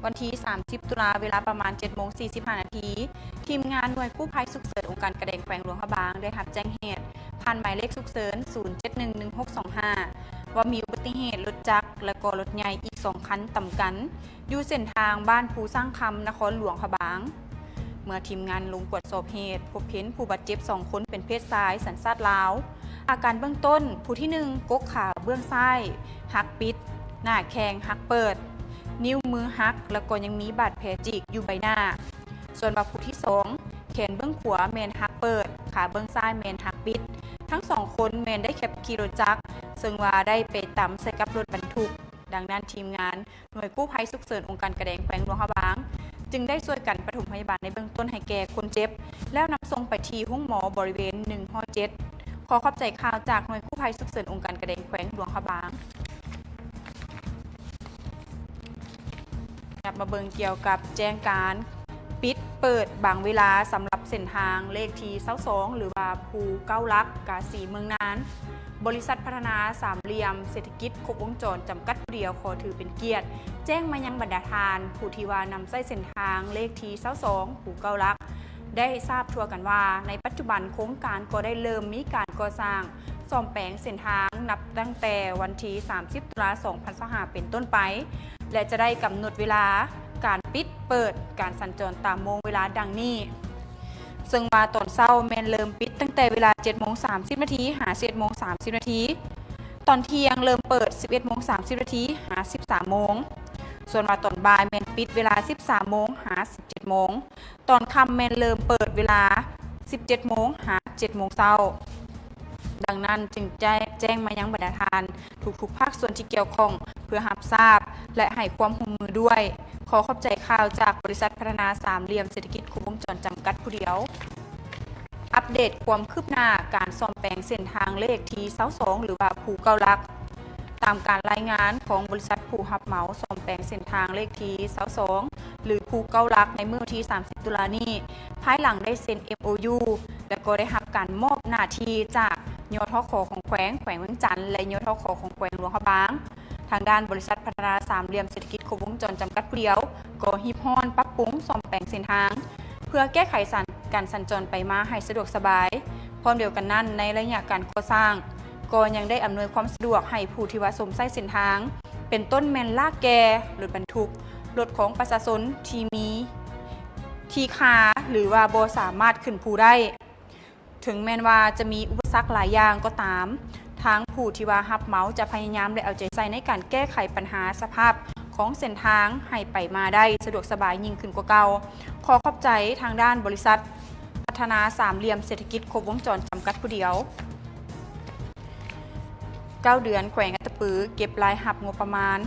ວັນທີສາມສິບຕຸລາ ເວລາປະມານເຈັດໂມງສີ່ສິບຫ້ານາທີ, ທີມງານໜ່ວຍກູ້ໄພສຸກເສີນອົງການກາແດງແຂວງຫຼວງພະບາງ ໄດ້ຮັບແຈ້ງເຫດຜ່ານໝາຍເລກສຸກເສີນ ສູນເຈັດໜຶ່ງໜຶ່ງຫົກສອງຫ້າ ວ່າມີອຸບັດຕິເຫດລົດຈັກ ແລະ ກໍລົດໃຫຍ່ອີກສອງຄັນຕຳກັນ ຢູ່ເສັ້ນທາງບ້ານພູຊ້າງຄຳ ນະຄອນຫຼວງພະບາງ. ເມື່ອທີມງານລົງກວດສອບເຫດ, ພົບເຫັນຜູ້ບາດເຈັບສອງຄົນເປັນເພດຊາຍ ສັນຊາດລາວ. ອາການເບື້ອງຕົ້ນ, ຜູ້ທີໜຶ່ງ ກົກຂາເບື້ອງຊ້າຍຫັກປິດ, ໜ້າແຂ້ງຫັກເປີດ, ນິ້ວມືຫັກ ແລະ ກໍຍັງມີບາດແຜຈີກຢູ່ໃບໜ້າ. ສ່ວນວ່າຜູ້ທີສອງ ແຂນເບື້ອງຂວາແມ່ນຫັກເປີດ, ຂາເບື້ອງຊ້າຍແມ່ນຫັກປິດ. ທັງສອງຄົນແມ່ນໄດ້ຂັບຂີ່ລົດຈັກ, ເຊິ່ງວ່າໄດ້ໄປຕຳໃສ່ກັບລົດບັນທຸກ. ດັ່ງນັ້ນ, ທີມງານໜ່ວຍກູ້ໄພສຸກເສີນອົງການກາແດງແຂວງຫຼວງພະບາງ ຈຶ່ງໄດ້ຊ່ວຍກັນປະຖົມພະຍາບານໃນເບື້ອງຕົ້ນໃຫ້ແກ່ຄົນເຈັບ ແລ້ວນຳສົ່ງໄປທີ່ໂຮງໝໍບໍລິເວນໜຶ່ງຮ້ອຍເຈັດ. ຂໍຂອບໃຈຂ່າວຈາກໜ່ວຍກູ້ໄພສຸກເສີນອົງການກາແດງແຂວງຫຼວງພະບາງ. ກັບມາເບິ່ງກ່ຽວກັບແຈ້ງການປິດເປີດບາງເວລາສຳລັບເສັ້ນທາງເລກທີຊາວສອງ ຫຼືວ່າພູເກົ້າຫຼັກ ກາສີເມືອງນານ. ບໍລິສັດພັດທະນາສາມຫຼ່ຽມເສດຖະກິດຄົບວົງຈອນຈຳກັດຜູ້ດຽວ ຂໍຖືເປັນກຽດແຈ້ງມາຍັງບັນດາທ່ານຜູ້ທີ່ວ່ານຳໃຊ້ເສັ້ນທາງເລກທີຊາວສອງ ພູເກົ້າຫຼັກ ໄດ້ຊາບທົ່ວກັນວ່າ ໃນປັດຈຸບັນໂຄງການກໍໄດ້ເລີ່ມມີການກໍ່ສ້າງ ສ້ອມແປງເສັ້ນທາງ ນັບຕັ້ງແຕ່ວັນທີສາມສິບ ຕຸລາ ສອງພັນຊາວຫ້າ ເປັນຕົ້ນໄປ ແລະ ຈະໄດ້ກຳນົດເວລາການປິດເປີດການສັນຈອນຕາມໂມງເວລາດັ່ງນີ້. ເຊິ່ງວ່າຕອນເຊົ້າແມ່ນເລີ່ມປິດຕັ້ງແຕ່ເວລາ ເຈັດໂມງສາມສິບນາທີ ຫາ ສິບເອັດໂມງສາມສິບນາທີ, ຕອນທ່ຽງເລີ່ມເປີດ ສິບເອັດໂມງສາມສິບນາທີ ຫາ ສິບສາມໂມງ, ສ່ວນວ່າຕອນບ່າຍແມ່ນປິດເວລາ ສິບສາມໂມງ ຫາ ສິບເຈັດໂມງ, ຕອນຄ່ຳແມ່ນເລີ່ມເປີດເວລາ ສິບເຈັດໂມງ ຫາ ເຈັດໂມງເຊົ້າ. ດັ່ງນັ້ນຈຶ່ງແຈ້ງ ແຈ້ງມາຍັງບັນດາທ່ານທຸກໆພາກສ່ວນທີ່ກ່ຽວຂ້ອງ ເພື່ອຮັບຊາບ ແລະ ໃຫ້ຄວາມຮ່ວມມືດ້ວຍ. ຂໍຂອບໃຈຂ່າວຈາກບໍລິສັດພັດທະນາສາມຫຼ່ຽມເສດຖະກິດຄົບວົງຈອນຈຳກັດຜູ້ດຽວ. ອັບເດດຄວາມຄືບໜ້າການສ້ອມແປງເສັ້ນທາງເລກທີຊາວສອງ ຫຼືວ່າພູເກົ້າຫຼັກ. ຕາມການລາຍງານຂອງບໍລິສັດຜູ້ຮັບເໝົາສ້ອມແປງເສັ້ນທາງເລກທີຊາວສອງ ຫຼື ພູເກົ້າຫຼັກ ໃນມື້ວັນທີສາມສິບ ຕຸລານີ້, ພາຍຫຼັງໄດ້ເຊັນ ເອັມໂອຢູ ແລະ ກໍໄດ້ຮັບການມອບໜ້າທີ່ຈາກ ຍທຂ ຂອງແຂວງ, ແຂວງວຽງຈັນ ແລະ ຍທຂ ຂອງແຂວງຫຼວງພະບາງ. ທາງດ້ານບໍລິສັດພັດທະນາສາມຫຼ່ຽມເສດຖະກິດຄົບວົງຈອນຈຳກັດຜູ້ດຽວ ກໍຮີບຮ້ອນປັບປຸງສ້ອມແປງເສັ້ນທາງ ເພື່ອແກ້ໄຂສັນ ການສັນຈອນໄປມາໃຫ້ສະດວກສະບາຍ. ພ້ອມດຽວກັນນັ້ນ, ໃນໄລຍະການກໍ່ສ້າງ ກໍຍັງໄດ້ອຳນວຍຄວາມສະດວກໃຫ້ຜູ້ທີ່ວ່າຊົມໃຊ້ເສັ້ນທາງ, ເປັນຕົ້ນແມ່ນລາກແກ່, ລົດບັນທຸກ, ລົດຂອງປະຊາຊົນທີ່ມີທີ່ຄາ ຫຼືວ່າບໍ່ສາມາດຂຶ້ນພູໄດ້. ເຖິງແມ່ນວ່າຈະມີອຸປະສັກຫຼາຍຢ່າງກໍຕາມ, ທາງຜູ້ທີ່ວ່າຮັບເໝົາຈະພະຍາຍາມ ແລະ ເອົາໃຈໃສ່ໃນການແກ້ໄຂບັນຫາສະພາບຂອງເສັ້ນທາງໃຫ້ໄປມາໄດ້ສະດວກສະບາຍຍິ່ງຂຶ້ນກວ່າເກົ່າ. ຂໍຂອບໃຈທາງດ້ານບໍລິສັດພັດທະນາສາມຫຼ່ຽມເສດຖະກິດຄົບວົງຈອນຈຳກັດຜູ້ດຽວ. ເກົ້າເດືອນ ແຂວງອັດຕະປືເກັບລາຍຮັບງົບປະມານ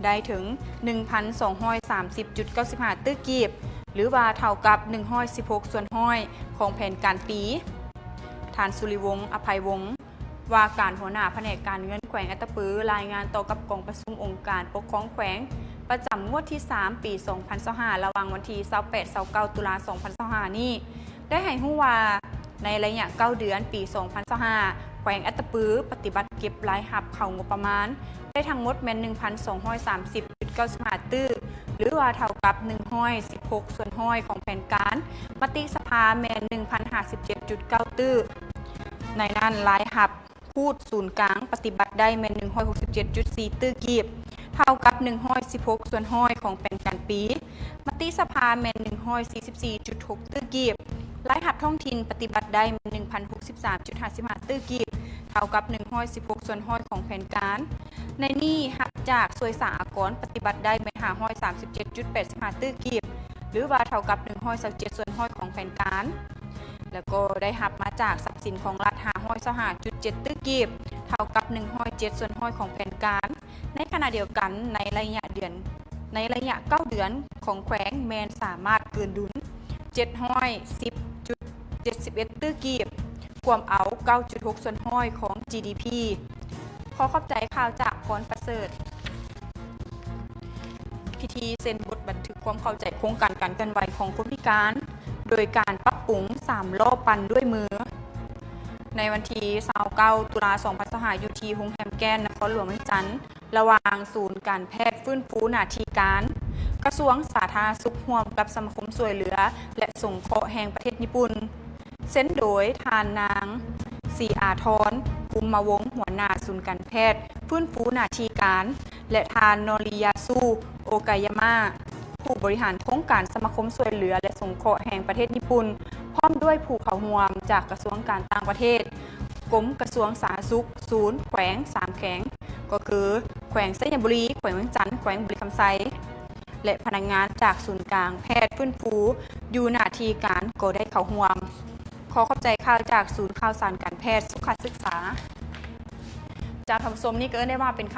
ໄດ້ເຖິງ ໜຶ່ງພັນສອງຮ້ອຍສາມສິບຈຸດເກົ້າສິບຫ້າຕື້ກີບ ຫຼືວ່າເທົ່າກັບ ໜຶ່ງຮ້ອຍສິບຫົກສ່ວນຮ້ອຍຂອງແຜນການປີ. ທ່ານ ສຸລິວົງ ອະໄພວົງ ວ່າການຫົວໜ້າພະແນກການເງິນແຂວງອັດຕະປື ລາຍງານຕໍ່ກັບກອງປະຊຸມອົງການປົກຄອງແຂວງ ປະຈຳງວດທີສາມ ປີສອງພັນຊາວຫ້າ ລະຫວ່າງວັນທີຊາວແປດ ຊາວເກົ້າ ຕຸລາ ສອງພັນຊາວຫ້ານີ້ ໄດ້ໃຫ້ຮູ້ວ່າ ໃນໄລຍະເກົ້າເດືອນປີສອງພັນຊາວຫ້າ ແຂວງອັດຕະປືປະຕິບັດເກັບລາຍຮັບເຂົ້າງົບປະມານໄດ້ທັງໝົດແມ່ນ ໜຶ່ງພັນສອງຮ້ອຍສາມສິບຈຸດເກົ້າສິບຫ້າຕື້ ຫຼືວ່າເທົ່າກັບ ໜຶ່ງຮ້ອຍສິບຫົກສ່ວນຮ້ອຍຂອງແຜນການ, ມະຕິສະພາແມ່ນ ໜຶ່ງພັນຫ້າສິບເຈັດຈຸດເກົ້າຕື້. ໃນນັ້ນລາຍຮັບ ພູດສູນກາງປະຕິບັດໄດ້ແມ່ນ ໜຶ່ງຮ້ອຍຫົກສິບເຈັດຈຸດສີ່ຕື້ກີບ ເທົ່າກັບ ໜຶ່ງຮ້ອຍສິບຫົກສ່ວນຮ້ອຍຂອງແຜນການປີ, ມະຕິສະພາແມ່ນ ໜຶ່ງຮ້ອຍສີ່ສິບສີ່ຈຸດຫົກຕື້ກີບ, ລາຍຮັບທ້ອງຖິ່ນປະຕິບັດໄດ້ແມ່ນ ໜຶ່ງພັນຫົກສິບສາມຈຸດຫ້າສິບຫ້າຕື້ກີບ ເທົ່າກັບ ໜຶ່ງຮ້ອຍສິບຫົກສ່ວນຮ້ອຍຂອງແຜນການ. ໃນນີ້ຮັບຈາກສ່ວຍສາອາກອນປະຕິບັດໄດ້ແມ່ນ ຫ້າຮ້ອຍສາມສິບເຈັດຈຸດແປດສິບຫ້າຕື້ກີບ ຫຼືວ່າເທົ່າກັບ ໜຶ່ງຮ້ອຍຊາວເຈັດສ່ວນຮ້ອຍຂອງແຜນການ. ແລ້ວກໍໄດ້ຮັບມາຈາກຊັບສິນຂອງລັດ ຫ້າຮ້ອຍຊາວຫ້າຈຸດເຈັດຕື້ກີບ ເທົ່າກັບ ໜຶ່ງຮ້ອຍເຈັດສ່ວນຮ້ອຍຂອງແຜນການ. ໃນຂະນະດຽວກັນ ໃນໄລຍະເດືອນ ໃນໄລຍະເກົ້າເດືອນຂອງແຂວງ ແມ່ນສາມາດເກີນດຸນ ເຈັດຮ້ອຍສິບຈຸດເຈັດສິບເອັດຕື້ກີບ ກວມເອົາ ເກົ້າຈຸດຫົກສ່ວນຮ້ອຍຂອງຈີດີພີ. ຂໍຂອບໃຈຂ່າວຈາກພອນປະເສີດ. ພິທີເຊັນບົດບັນທຶກຄວາມເຂົ້າໃຈໂຄງການການເຄື່ອນໄຫວຂອງຄົນພິການ ໂດຍການປັບປຸງສາມລໍ້ປັ່ນດ້ວຍມື ໃນວັນທີຊາວເກົ້າ ຕຸລາ ສອງພັນຊາວຫ້າ ຢູ່ທີ່ໂຮງແຮມແກ້ນ ນະຄອນຫຼວງວຽງຈັນ ລະຫວ່າງສູນການແພດຟື້ນຟູໜ້າທີ່ການ ກະຊວງສາທາລະນະສຸກ ຮ່ວມກັບສະມາຄົມຊ່ວຍເຫຼືອ ແລະ ສົງເຄາະແຫ່ງປະເທດຍີ່ປຸ່ນ ເຊັນໂດຍທ່ານນາງ ສີອາທອນ ພູມມະວົງ ຫົວໜ້າສູນການແພດຟື້ນຟູໜ້າທີ່ການ ແລະ ທ່ານ ນໍຣິຢາຊູ ໂອກາຍາມະ ຜູ້ບໍລິຫານໂຄງການສະມາຄົມຊ່ວຍເຫຼືອ ແລະ ສົງເຄາະແຫ່ງປະເທດຍີ່ປຸ່ນ ພ້ອມດ້ວຍຜູ້ເຂົ້າຮ່ວມຈາກກະຊວງການຕ່າງປະເທດ, ກົມກະຊວງສາທາລະນະສຸກ, ສູນ, ແຂວງ, ສາມແຂວງ ກໍຄື ແຂວງໄຊຍະບູລີ, ແຂວງວຽງຈັນ, ແຂວງບໍລິຄຳໄຊ ແລະ ພະນັກງານຈາກສູນການແພດຟື້ນຟູຢູ່ໜ້າທີ່ການກໍໄດ້ເຂົ້າຮ່ວມ. ຂໍຂອບໃຈຂ່າວຈາກສູນຂ່າວສານການແພດສຸຂະສຶກສາ. ເຈົ້າທ່ານຜູ້ຊົມ, ນີ້ກໍເອີ້ນໄດ້ວ່າເປັນຂ່າວ